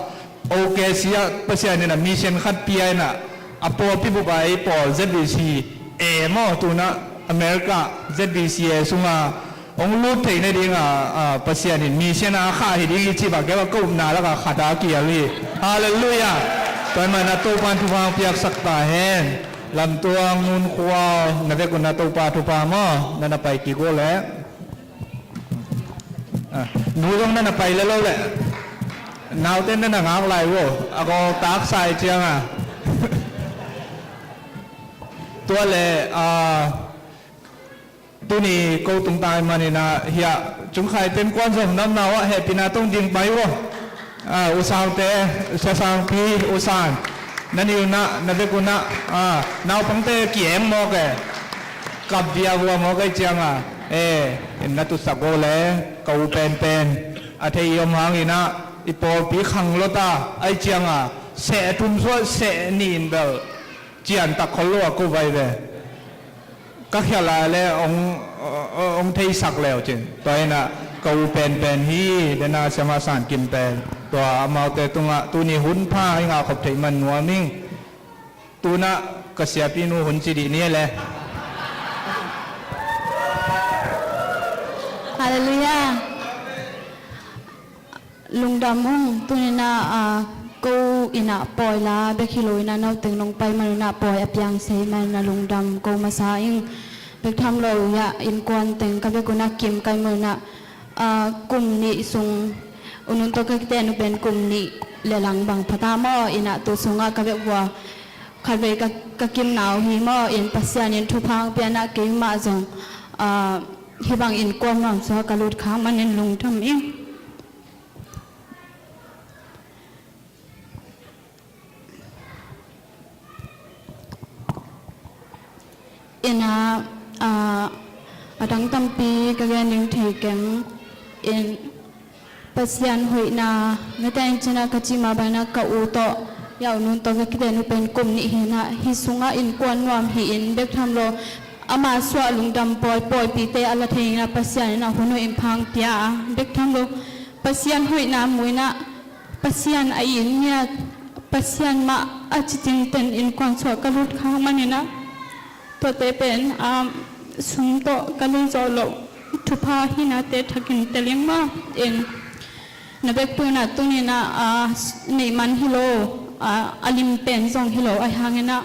O K C ah Pasian in ah mission khat pia in ah, a pawlpi bup ah ei pawl Z B C A maw, tu in ah America Z B C A sungah hong lut theih nading ah, ah, Pasian in mission a khah hi ding hi cih bang kei bang ka upna lakah khat a kial hi. Halleluiah. Tua ahih manin ah Topan thupha piaksak ta hen. Lamtuang Nun Khual, na vekun ah Topa thupha maw, na na pai kik uh leh. Ah, nu zong na na pai le lo leh. Naute na na ngak lai uh. A gawl taksa i ciang a. Tua leh, ah, tuni ko tung tai manin ah hiah Cungkhai Tin Kuan zong namnau ah hehpihna tawh ding pai uh. Ah, U Sangte, Sia Sangpi, U San, na ni un ah, na vekun ah, ah, naupangte ki-eng mawk e. Kap bia hua mawk ei ciang a, eh, in na tutsak uh leh, ka u penpen a thei i om hangin ah, i pawlpi khang lua ta ei ciang a, seh thum suah seh nih in bel cian tak khol lo a ko vai ve. Ka khial lai leh hong, hong theisak leu cin. Tua in ah ka u penpen hi, dena Siama San Kim pen. Tua amaute tungah tuni hun pha i ngah khop theih man nuam ing. Tu in ah ka siapinu hun ci dih ni e le. Halleluiah. Lungdam ung. Tuni in ah, ah, ko in ah pawi la bek hi lo in ah, nauteng nong pai man un ah pawi a piang se man in ah lungdam ko masa ing. Bek tham lo hiah innkuan teng ka vekun ah kim kai man un ah, ah, kum nih sung, U Nun tawh ka kiten uh pen kum nih le lang bang pha ta maw, in ah tu sungah ka vek uh a khatvei ka, ka kimna uh hi maw, in Pasian in thupha hong pia in ah keimah zong, ah, hih bang innkuan nuam sungah ka lut khak manin lungdam ing. In ah, ah, a dang tampi ka gen ding thei keng. In Pasian hoihna, mite in cih in ah ka cih mah bangin ah ka u tawh, hiah U Nun tawh ka kiten uh pen kum nih hi in ah, hih sungah innkuan nuam hi in bek tham lo, ama suah lungdam pawi, pawipihte a la thei in ah Pasian in ah hun hoih in pha hong pia a, bek tham lo Pasian hoihna mu in ah, Pasian a it ngiat, Pasian mah a ci tinten innkuan sungah ka lut khak manin ah, tuate pen, um, sum tawh ka lei zawh loh thupha hi in ah te thakin tel ing maw. In na vekpi un ah tuni in ah, ah, neih man hi lo, ah, a lim pen zong hi lo ahih hangin ah,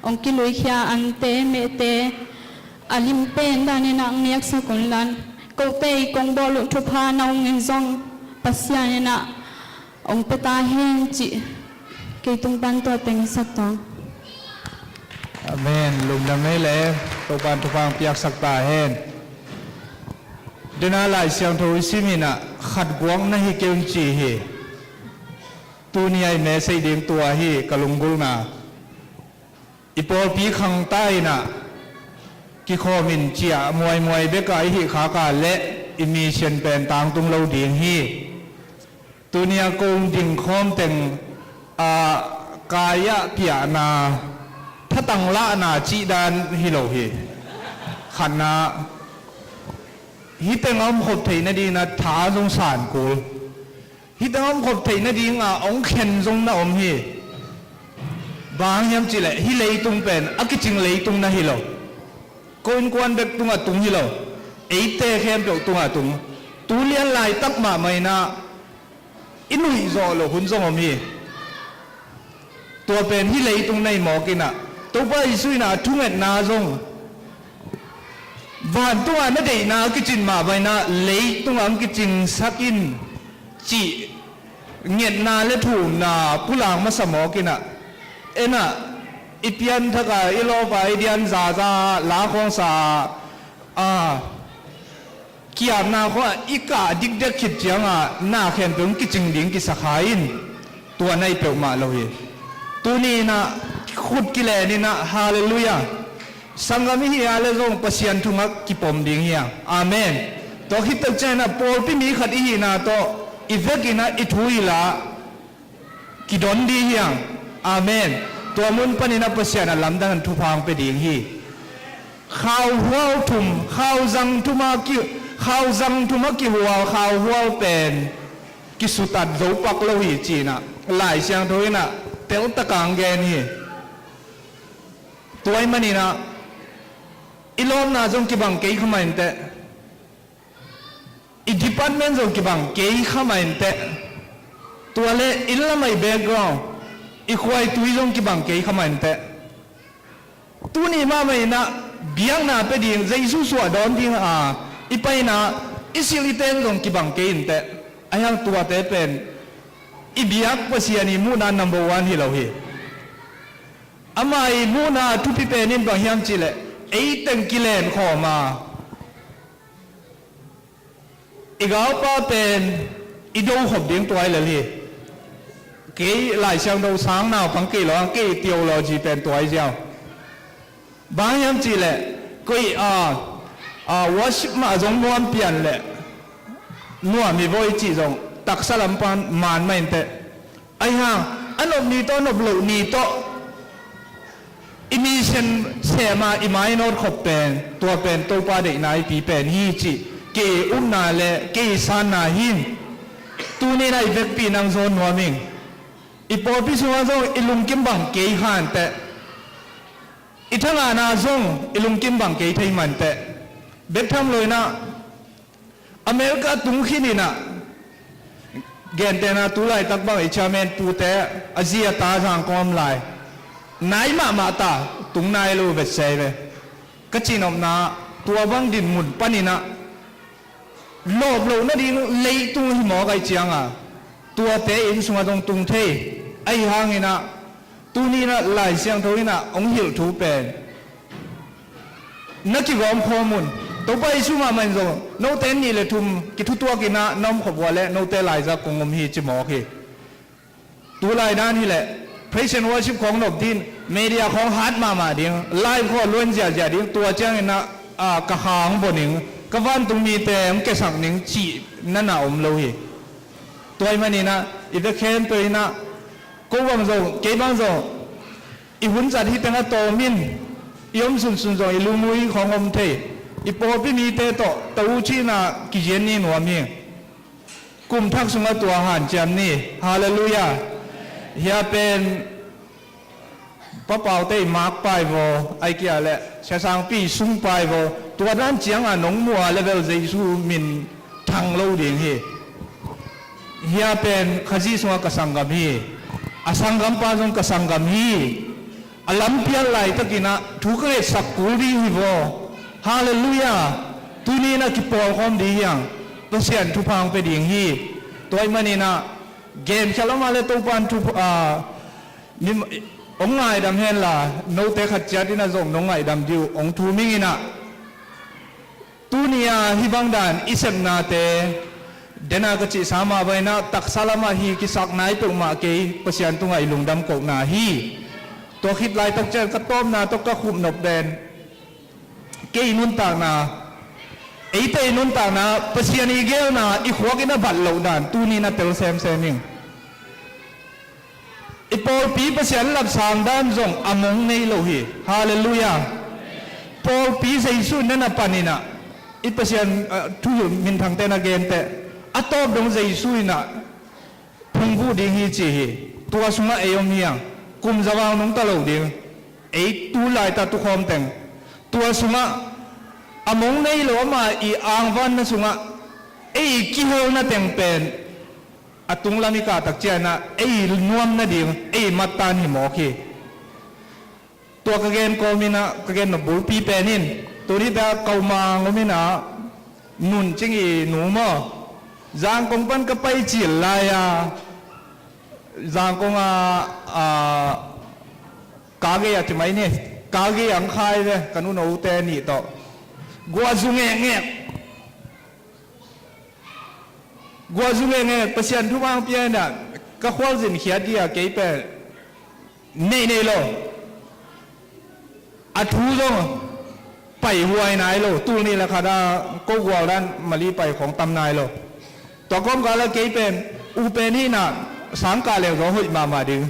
hong kiluikhia ante, mehte, a lim pen danin ah hong neksak un la, kote i kong bawl uh thupha na hong in zong Pasian in ah hong pia ta hen cih kei tung pan tua teng sak tawng. Amen. Lungdam ei le, Topan thupha hong piaksak ta hen. Dena Lai Siangtho i sim in ah khat guak na hi kei un ci hi. Tuni a i message ding tua hi ka lunggulhna. I pawlpi khang ta in ah kikhawm in ciah muaimuai bek a i hih khak a leh i mission pen tangtung lo ding hi. Tuni a kong ding khawm teng, ah, kai-ah piahna, thatang lahna cih dan hi lo hi. Khatna, hih teng a om khop theih nading in ah tha zong san kul. Hih teng a om khop theih nading a hong khen zong na om hi. Bang hang hiam cih leh hih leitung pen a kicing leitung na hi lo. Ko innkuan bek tungah tung hi lo. Eite khempeuh tungah tung. Tu lian laitak mahmah inah i nuihzawh loh hun zong om hi. Tua pen hih leitung na hi mawk inah Topa Jesu inah a thungetna zong vantungah na deihna a kicin mah bang inah leitungah hong kicingsak in cih ngetna le thumna pulak masa mawk inah, enah i pianthak a i lawp a i dian zaza la khawngsa a, a kiapna khawng a i kah dikdek khit cianga na khempeuh hong kicing ding kisakha in tua na hi peuhmah lo hi. Tuni inah khut kilen inah, halleluiah, sanggam i hih a le zong Pasian thu ngah kipom ding hi a. Amen. Tua khit tak ciang inah pawlpi mi khat i hihna tawh i vek inah i thu i la kidon ding hi a. Amen. Tua mun pan inah Pasian a lamdang in thupha hong pia ding hi. Khauhual thum, khauzang thum a ki, khauzang thum a kihual khauhual pen kisutat zo pak lo hi ci inah Lai Siangtho inah teltak a hong gen hi. Tua ahih man inah i lawpna zong kibang kei kha mah inteh, i department zong kibang kei kha mah inteh, tua le inn lam ah i background, i khua i tui zong kibang kei kha mah inteh, tuni mahmah inah biakna pia ding, Jesu suah dawn ding a i paina i silh i ten zong kibang kei inteh. Ahi hang tuate pen i biak Pasian i muhna number one hi lo hi. Ama i muhna thupi pen in bang hiam cihleh, ei teng kilen khawm a, i galpa pen i do khop ding tua hi lel hi. Kei Lai Siangtho sang naupang kei lo, kei theology pen tua hi ziau. Bang hiam cihleh, koi a, a worship mah zong nuam pian leh nuam hi voi cih zong taksa lam pan man mah inteh. Ahi hang a nop ni tawh, a nop loh ni tawh i mi sem sem a i mainawt khop pen, tua pen Topa deihna i pi pen hi cih kei upna le kei sanna hi. Tuni inah i vekpi nang zawn nuam ing. I pawlpi sungah zong i lungkim bang kei kha inteh, i thangahna zong i lungkim bang kei thei mah inteh. Bek tham lo inah America tung khin inah, gentehna tu laitak bang i chairman pute a zi a ta zang kawm lai, nai mahmah ta, tung nai lo vetsei ve. Ka cihnopna tua bang dinmun pan inah lawp loh nading leitung hi mawk ahih cianga tuate inn sungah zong tung thei. Ahi hang inah tuni inah Lai Siangtho inah hong hilh thu pen na kigawm khawm un. Topa Jesu mahmah in zong note nih le thum kithutuak inah na om khop uh a le note laizak kong om hi ci mawk hi. Tulai dan hileh praise and worship khawng nop ding, media khawng hat mahmah ding, live khawng luan ziahziah ding, tua ciangin ah, ah, ka kha hong bawh ning, ka vantung mite hong kiasak ning cih na na om lo hi. Tua ahih manin ah i vek khempeuh in ah ko bang zong kei bang zong i hun zat hi teng a tawm in, i om sunsun zong i lungui khawng om thei. I pawlpi mite tawh ta u cihna kizian ni nuam hi. Kum thak sungah tua hanciam ni. Halleluiah. Hia pen Pa Pau te i makpai vaw, ai kia le Sia Sangpi i sungpai vaw, tua dan ciang a nong muh a level Jesu min thang lo ding hi. Hia pen Khazih sungah ka sanggam hi. A sanggampa zong ka sanggam hi. A lampial laitakin ah thu ka ngetsak kul ding hi vaw. Halleluiah. Tuni in ah kipawlkhawm ding hi hang. Pasian thupha hong pia ding hi. Tua ahih manin ah game khial om a le Topa in thupha, ah, mi, hong ngaidam henla, note khat ciat in ah zong nong ngaidam ding uh hong thum ing in ah. Tuni a hih bang dan i sepnate, den a ka cihsa mah bang in ah taksa lamah hi kisak nai peuhmah kei, Pasian tungah i lungdam kohna hi. Tua khit laitak ciang ka tawpna tawh ka khupnop den, kei i nuntakna, eite i nuntakna, Pasian i geelna i khuak in a bat loh dan tuni in a tel semsem ing. I pawlpi Pasian lapsang dan zong a mong nei lo hi. Halleluiah. Pawlpi Jesu in na na panin ah, i Pasian, ah, thu minthangte na gente, a tawp dong Jesu in ah phungvuh ding hi ci hi. Tua sungah ei om hi hang. Kum zavau nungta lo ding. Ei tu laita tukhawm teng tua sungah a mong nei lo ama i angvanna sungah Ei kihelna teng pen a tunglam i kah tak ciangin ah ei nuam nading ei mattan hi mawk hi. Tua ka gen kawmin ah ka gen nop bulpi pen in, tuni pen ah Kaumang om in ah, Nun Cing i nu maw, Zangkong pan ka pai cil lai-a, Zangkong a, a, ka gei a ci mai ni, ka gei ang khai ve, ka nu note nih tawh guah zu ngekngek. Guah zu ngekngek, Pasian thupha pia in ah ka khualzin khiat ding a kei pen neih nei lo. A thu zong paihuai nai lo, tul nih le khat a ko gual dan Mali pai khong tam nai lo. Tua kawmkal ah kei pen u pen hi in ah sangkah leng zong hoih mahmah ding.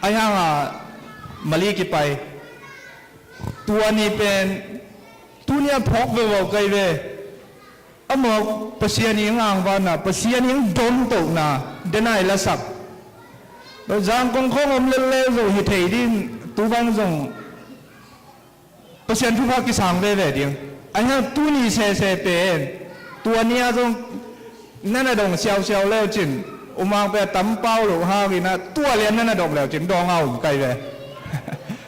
Ahi hang a Mali kipai. Tua ni pen tuni a phawk veuvaw kai ve. A mawk Pasian i ngangvana, Pasian i domtohna, denai lasak. Zangkong khawng om lellel zo hi thei din, tu bang zong Pasian thupha kisang veve ding. Ahi hang tuni sese pen, tua ni-a zong nana dong siausiau leu cin, umang pe a tampau lo hangin ah, tua lian nana dong leu cin, dong a um kai ve.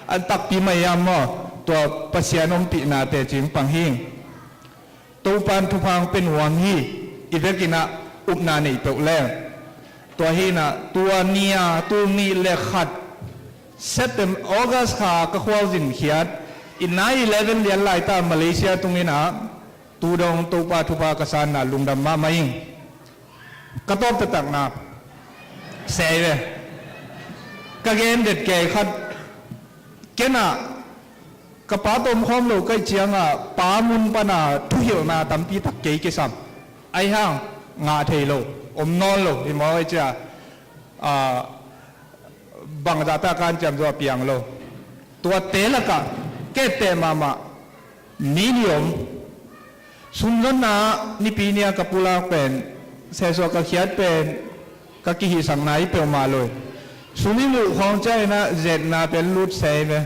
An takpi mai yam maw, tua Pasian ompihna tecing pang hing. Topan thupha pia nuam hi, i vekin ah upna nei peuh leng. Tua hi in ah, tua ni-a, tul nih le khat, September, August kha ka khualzin khiat, i nai eleven lian laita Malaysia tung in ah, tu dong Topa thupha ka sanna lungdam mahmah ing. Ka tawp taktakna, sei ve. Ka gen det kei khat, ken ah, ka pa tawm khawm lo ka hih ciangah, pa mun pana thuhilhna tampi tak kei kisam. Ahi hang, ngah thei lo, om nawn lo, hi maw ei cia, ah, bangzah ta kan ciam zaw a piang lo. Tuate lakah, kette mahmah, mi nih om. Sumzonna nipi nia ka pulak pen, sesuah ka khiat pen, ka kihihsakna hi peuhmah lo. Sum i muh khawng ciangin ah, zetna pen lut sei ve.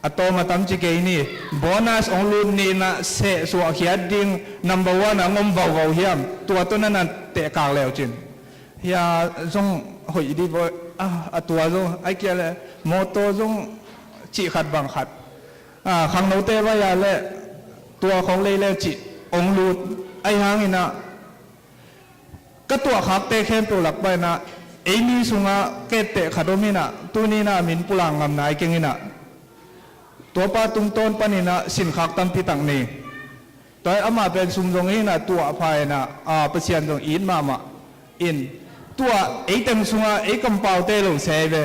A tawm a tam ci kei ni, bonus hong lut ni in ah sehsuah khiat ding number one a ngom vauvau hiam, tua tawh na na tehkak leu cin. Hia zong hoih dih bawi, a, a tua zong, ai kia le, mawtaw zong cih khat bang khat. A, khangnote vai a le, tua khawng lei le cih, hong lut, ahi hangin ah, ka tuahkhakte khempeuh lak paina, ei mi sungah ketteh khat om inah, tuni inah min pulak ngam nai keng inah, tuapa tungtawn paninah sinkhak tampi tak nei. Tua amah pen sum zong hinah tuahpha inah, a, Pasian zong it mahmah in, tua eiteng sungah ei kampaute lo se ve,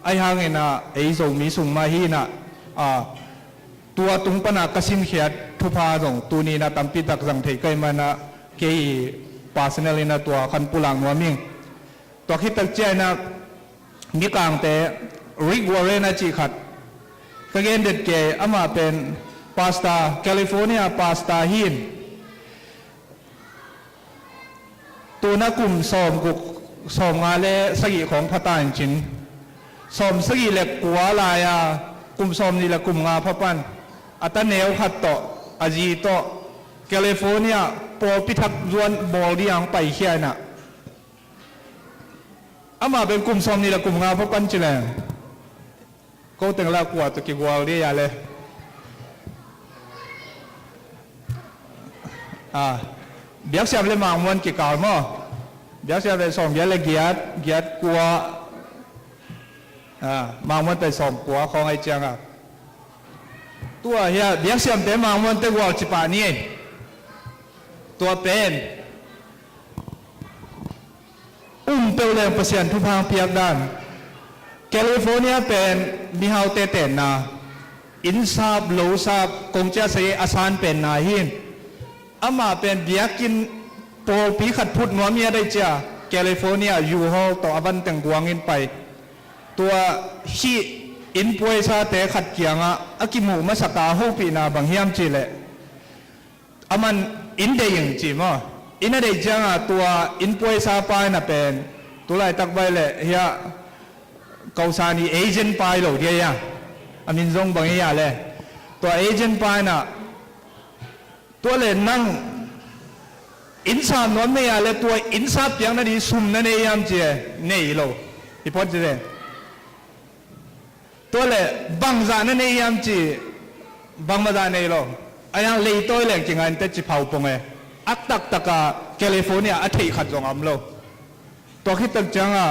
ahi hanginah ei Zomi sung mah hinah, a, tua tung pana ka sinkhiat thupha zong tuni inah tampi tak zang thei ka hih manah kei personal inah tua khan pulak nuam ing. Tua khit tak ciah inah Mikangte Rick Warren a cih khat ka gen det kei, amah pen pastor, California pastor hi in. Tuna kum sawm guk, sawm nga le sagih khawng pha ta in cin, sawm sagih le kua lai-a kum sawm nih le kum nga pha pan a ta neu khat tawh, a zi tawh, California pawlpi thak zuan bawl ding a hong paikhia inah, amah pen kum sawm nih le kum nga pha pan ci leng, ko teng la kua tawh kigual dih a le. A, biaksiam le mangmuan kikal maw? Biaksiam le sawm giat le giat, giat kua. A, mangmuan pen sawm kua khawng ahi cianga, tua hia biaksiamte mangmuante gual ci pah ni. Tua pen um peuh leng Pasian thupha piak dan. California pen mihaute tenna, inn sap, lo sap, kong ciah sagi a san penna hi in. Amah pen biakinn pawlpi khat phut nuam hi a, dai cia California U-Haul tawh a van teng guangin pai. Tua hih inn puaisate khat kiangah a kimuh masaka hopihna bang hiam cihleh, a man inn deih ing ci maw? Inn a deih cianga tua inn puaisa pa inah pen, tulaitak baih leh hiah, kausan i agent pa hi lo dia hia, a min zong bang hia le, tua agent pa inah, tua le nang Inn sam nuam nei a le tua inn sam piak nading sum na nei hiam ci e, nei lo. Hi phot ci e. Tua le bangzah na nei hiam ci, bangmah zah nei lo. A yang leitawi leng kinga inteh ci phau pong e. A taktak a California a theih khat zong a om lo. Tua khit tak ciang a